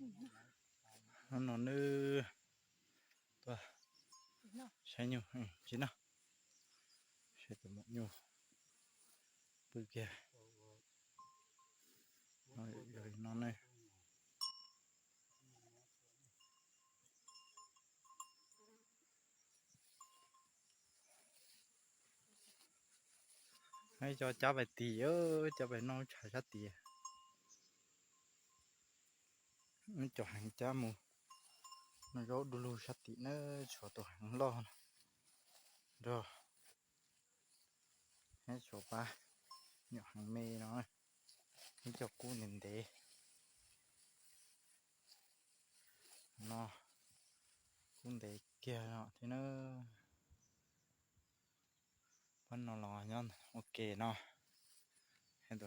Hnub no nws tuaj saib nyuj tsis no, saib tus maum nyuj pw kiag no ne. Cov cab pais tim, cab pais noj tshav sab tid. Cov heev cab mus noj zaub du lug sab tim na, tshuav tus heev loj no nrog, tshuav pab nyuam heev me no, ib co kub ntev ntev no, kub ntev kiag no thiab na. Pab no los nyob ua ke no, peb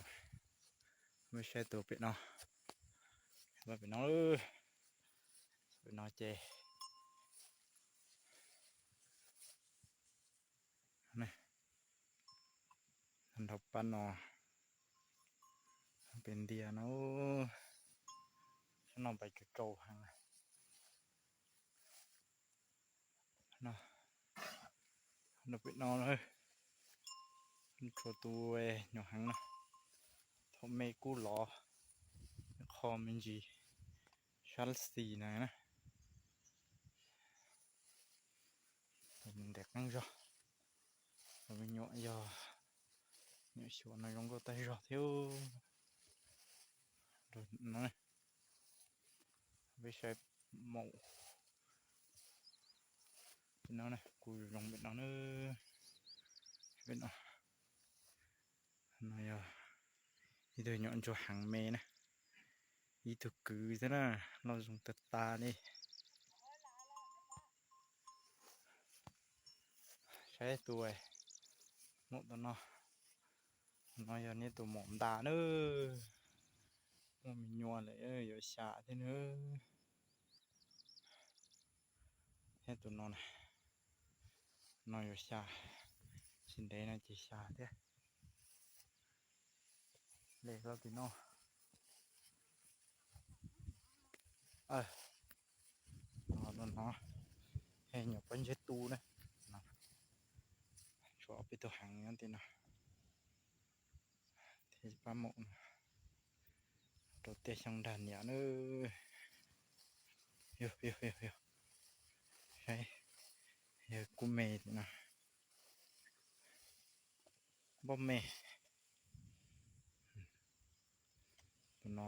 saib tus pem no, pab pem no, pem no ces nrog pab no, pem ntiag no, sab no pais tsau tsau heev. Pem no tshuav tus nyuam heev no, thaum me kub lov qho me ntsis sab xis na. Ntev qeeb zog, me nyuam yog nyuam xyuas no zoo nkauj tag zog thiab. Peb saib maum, peb no kuj zoo pem no na. Peb no, no yog ib tug nyuam ntsuag heev me na, ib tug kwv thiab na, loj zoo tag tas li. Saib tus maum tom no, no yog neb tus maum ntas na, muaj me nyuam lawm yuav xya thiab na. Thiab tus no, no yuav xya, tsis ntev no ces xya thiab. Le los tim no, no, no, nyuam pob ntseg tu na, tshuav ob peb tug heev nyob tim no. Thiab pab maum no rau tiaj xyoob nrag niam na. Yog, yog, yog, yog, saib, yog kub me tim no, npauj me, tus no.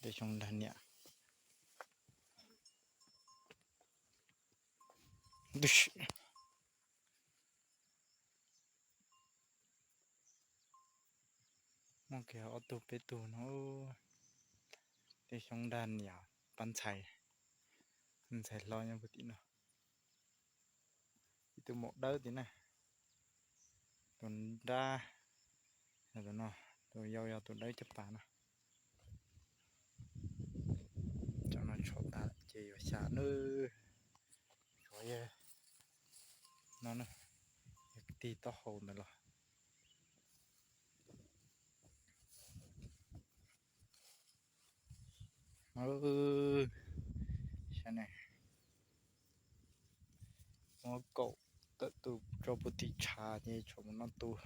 Tiaj xyoob nrag niam. Muaj kiag ob tug peb tug no, tiaj xyoob nrag niam pab ntxhais, ntxhais hlob nyob puag tim no. Ib tug maum dawb tim na, tus nrab, tus no, tus yau yog tus dawb caj pas no. Cov no tshuav tas ces yuav xya nawb. Tshuav yog no, yog kwv tij taub hau ntawd los. Saib ne, muab kaum tawm tus rau puag tim tshav ces tshuav mus noj tus.